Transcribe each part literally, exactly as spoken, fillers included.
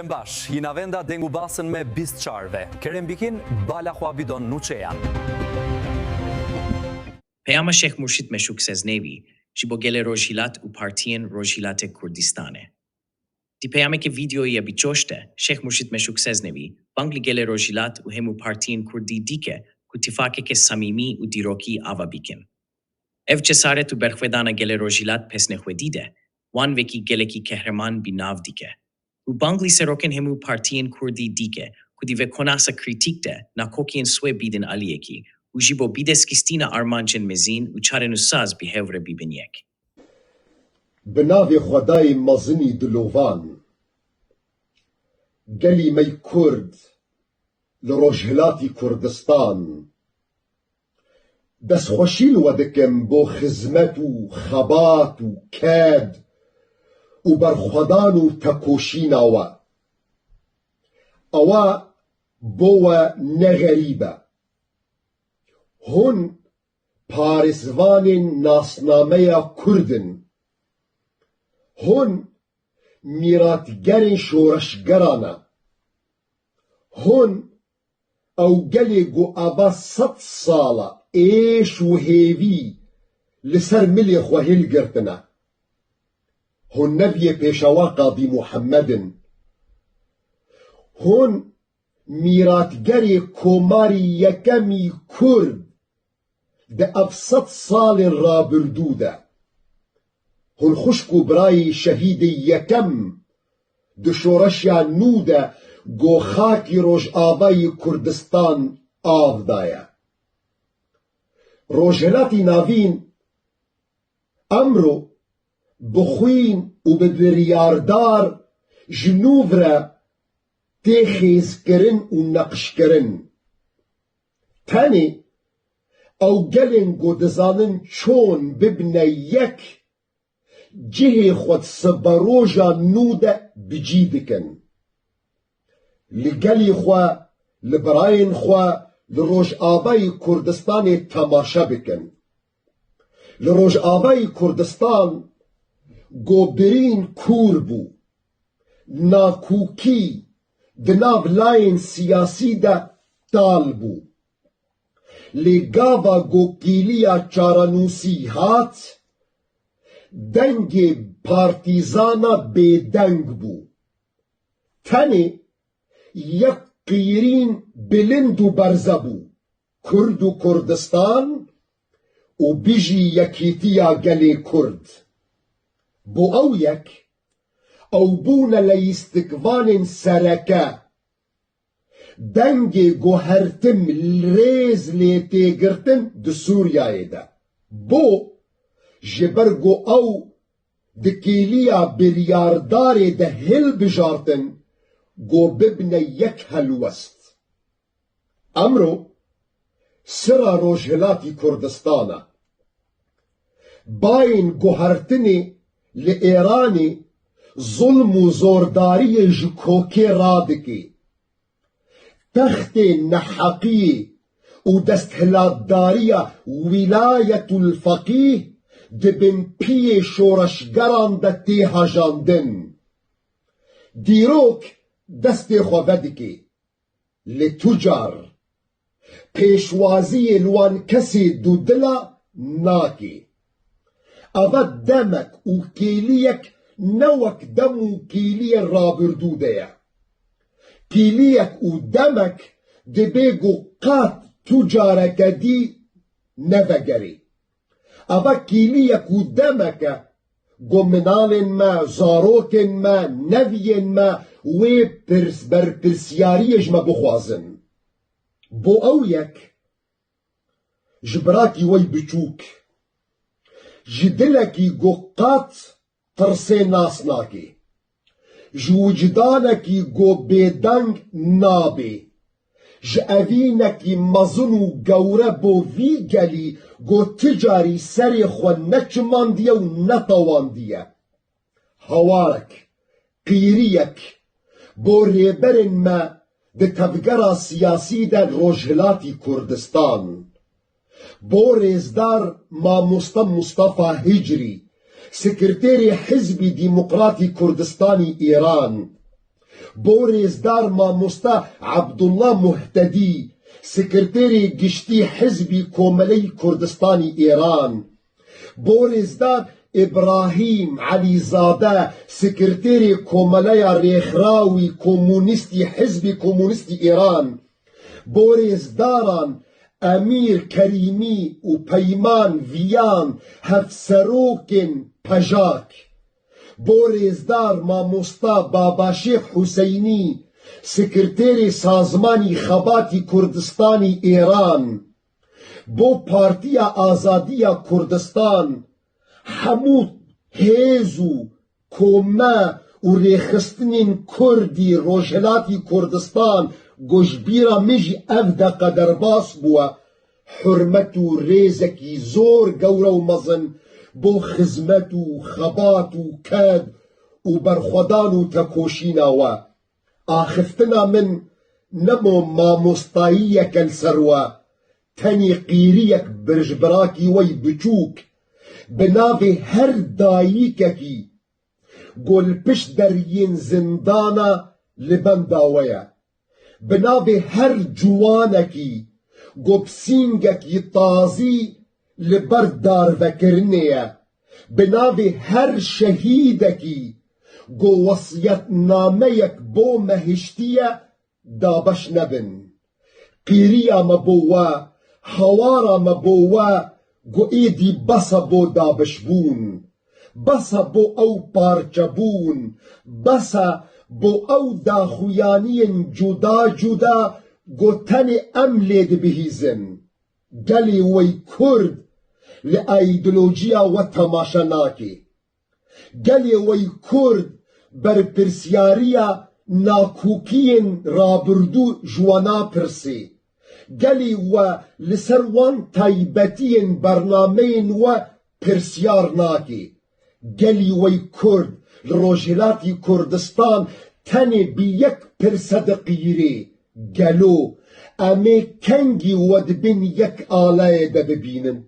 Baş, yî navenda deng û basên me bîst çar ve. Kerem bikin, bala xwe bidon nûçeyan. Peyama Şêx Murşîd Meşûk Seznevî ji bo gelê Rojhilat û partiyên Rojhilatê Kurdistanê. Di peyameke vîdeoyî ya bîçoş de Şêx Murşîd Meşûk Seznevî bang li gelê Rojhilat û hemû partiyên Kurdî dike ku tifakeke samîmî û dîrokî ava bikin. Ev cesaret û berxwedana gelê Rojhilat pesnê xwedî de wan wekî gelekî kehreman bi nav dike û bang li serokên hemû partiyên Kurdî dike ku di vê konaksa krîtîk de nakokiyên swê bidin aliyekî û ji bo bidestxistina armancên mezin û çarenûsaz bi hev re bibin yek. Bi navê Xwedayê mezinî dilovan. Gelî me yî Kurd li Rojhilatî Kurdistan, destxweşî li we dikim bo xizmet û xebat û ked û berxwedan û tekoşîna we. Ewa bo we ne xerîb e. Hûn parêzvanên nasnameya Kurd in. Hûn mîratgerên şoreşgeran e. Hûn ew gelê ku ava sed sal e êş û hêvî li ser milê xwe hilgirtine. Hûn neviyê Pêşewa Qadî Muhemmed in. Hûn mîratgerê Komarî Yekemî Kurd di ev sed salên rabirdû de. Hûn xwişk û birayî şehîdê yekem di şoreşa nû de go xakî Rojavayî Kurdistan av daye. Rojhilatî Navîn emro bi xwîn û bi biryardar ji nû re tê xêzkirin û neqşkirin. Tenê ew gelên ku dizanin çon bibine yek, cihê xwe di siberoja nû de bi cî dikin. Li gelî xwe, li birayên xwe, li Rojavayî Kurdistanê temaşe bikin. Li Rojavayî Kurdistan go birîn kûr bû. Nakokî di nav layên siyasî de tal bû. Lê gava ku kîliya çarenûsî hat, dengê partîzana bêdeng bû. Tenê yek qîrîn bilind û berze bû, Kurd û Kurdistan û bijî yekîtiya gelê Kurd. Bo ew yek, ew bûne leyîstikvanên sereke. Dengê ku her tim rêz lê tê girtin di Sûriyeyê de. Bo, ji ber ku ew di kêliya biryardarê de hilbijartin, ku bibine yek helwest. Emro sira Rojhilatî Kurdistan e. Bayên guhertinê li Êranê zulm û zordariyê ji kokê radike. Textê neheqiyê û desthilatdariya wîlayetul feqîh di bin piyê şoreşgeran de tê hejandin. Dîrok destê xwe vedike. Lê tu car pêşwaziyê li wan kesê dudila nake. Eve demek û kêliyek ne wek dem û kêliyên rabirdû de ye. Kêliyek û demek dibê ku qet tu careke dî nevegerê. Eve kîliyek û demek e ku minalên me, zarokên me, neviyên me wê pirs-, berpirsiyariyê ji me bixwazin. Bo ew yek, ji birakî we yî biçûk, ji dilekî ku qet tirsê nas nake, ji wijdanekî ku bêdeng nabe, ji evînekî mezin û gewre bo vî gelî ku ti carî serê xwe neçimandiye û netewandiye. Hewarek, qîriyek bo rêberên me di tevgera siyasî de Rojhilatî Kurdistan, bo rêzdar mamoste Mustafa Hicrî, sekreterê Hizbî Demokratî Kurdistanî Îran, Bo rêzdar mamosta Abdullah Muhtedî, sekreterê giştî Hizbî Komeleyî Kurdistanî Êran. Bo rêzdar Îbrahîm Elîzade, sekreterê Komeleya Rêxrawî Komunîstî Hizbî Komunîstî Êran. Bo rêzdaran Emîr Kerîmî û Peyman Viyan, hevserokên PJAK. Bo rêzdar mamosta Babaşêx Huseynî, sekreterê Sazmanî Xebatî Kurdistanî Êran. Bo Partiya Azadiya Kurdistan, hemû hêz û kome û rêxistinên Kurdî Rojhilatî Kurdistan, ku ji bîra min jî ev deqe derbas bûye, hurmet û rêzekî zor gewre û mezin bo xizmet û xebat û ked û berxwedan û tekoşîna we. Axiftina min nemo mamostayiyeke li ser we, tenê qîriyek birjbirakî we yî biçûk, bi navê her dayikekî ku li pişt deriyên zindana li benda we ye, bi navê her ciwanekî ku bi sîngekî tazî li ber darvekirinê ye, bi navê her şehîdekî ku wesiyetnameyek bo me hiştiye, dabeş nebin. Qîriya me bo we, hawara me bo we, ku êdî bes e bo dabeşbûn. Bes e bo ew parçebûn. Bes e bo ew daxuyaniyên cuda cuda ku tenê em lê dibihîzin. Gelê we yî Kurd li îdeolojiya we temaşe nake. Gelê we yî Kurd berpirsyariya nakokiyên rabirdû ji we napirse. Gelê we li ser wan taybetiyên bernameyên we pirsyar nake. Gelî we yî Kurd li Rojhilatî Kurdistan tenê bi yek pirse diqîrê, gelo em ê kengî we di bin yek aleyê de bibînin?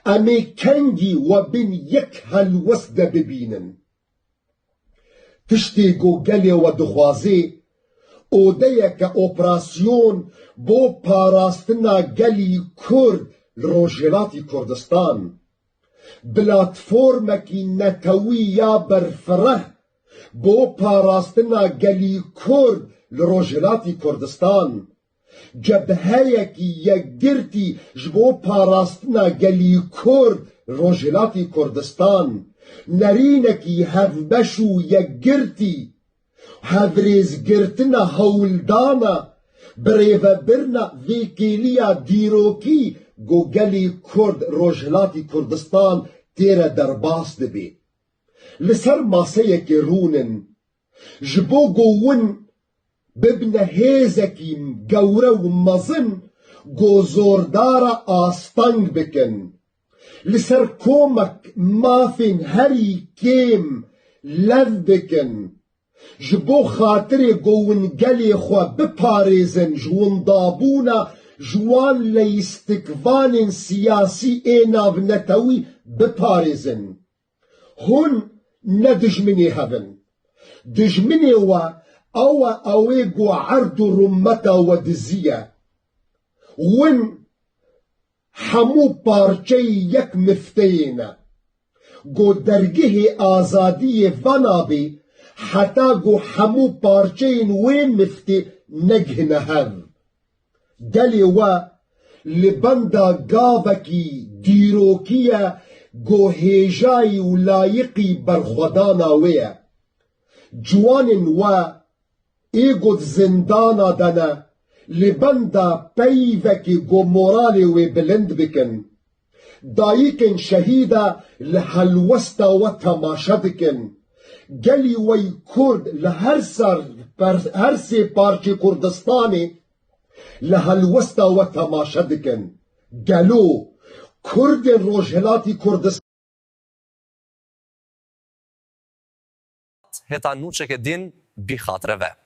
Em ê kengî we bin yek helwest de bibînin? Tiştê ku gelê we dixwazê, odeyeke operasyon bo parastina gelî Kurd li Rojhilatî Kurdistan. Platformekî netewî ya berfireh bo parastina gelî Kurd li Rojhilatî Kurdistan. Cebheyekî yekgirtî ji bo parastina gelî Kurd li Rojhilatî Kurdistan. Nerînekî hevbeş û yekgirtî. Hevrêzgirtina hewldana, birêvebirina vê kêliya dîrokî ku gelê Kurd Rojhilatî Kurdistan tê re derbas dibe. Li ser maseyekê rûnin, ji bo ku win bibine hêzekî gewre û mezin ku zordara asteng bikin. Li ser komek mafên herî kêm lev bikin. Ji bo xatirê ku win gelê xwe biparêzin, ji windabûna ji wan leyîstikvanên siyasî ê navnetewî biparêzin. Hûn ne dijminê hev in. Dijminê we ew e, ew ê ku erd û rûmeta we diziye. Win hemû parçeyê yek mifteyê ne. Ku dergehê azadiyê vana bê, heta ku hemû parçeyên wê miftê negihine hev. Gelê we li benda gavekî dîrokî ye ku hêjayî û layiqî berxwedana wê ye. Ciwanên we ê ku di zindana de ne, li benda peyvekê ku moralê wê bilind bikin. Dayikên şehîda li helwesta we temaşe dikin. Gelî we yî Kurd li her ser, per-, her sê parçê Kurdistanê li helwesta we temaşe dikin. Gelo Kurdên Rojhilatî Kurdistan Heta nûçeke din bî xatire ve.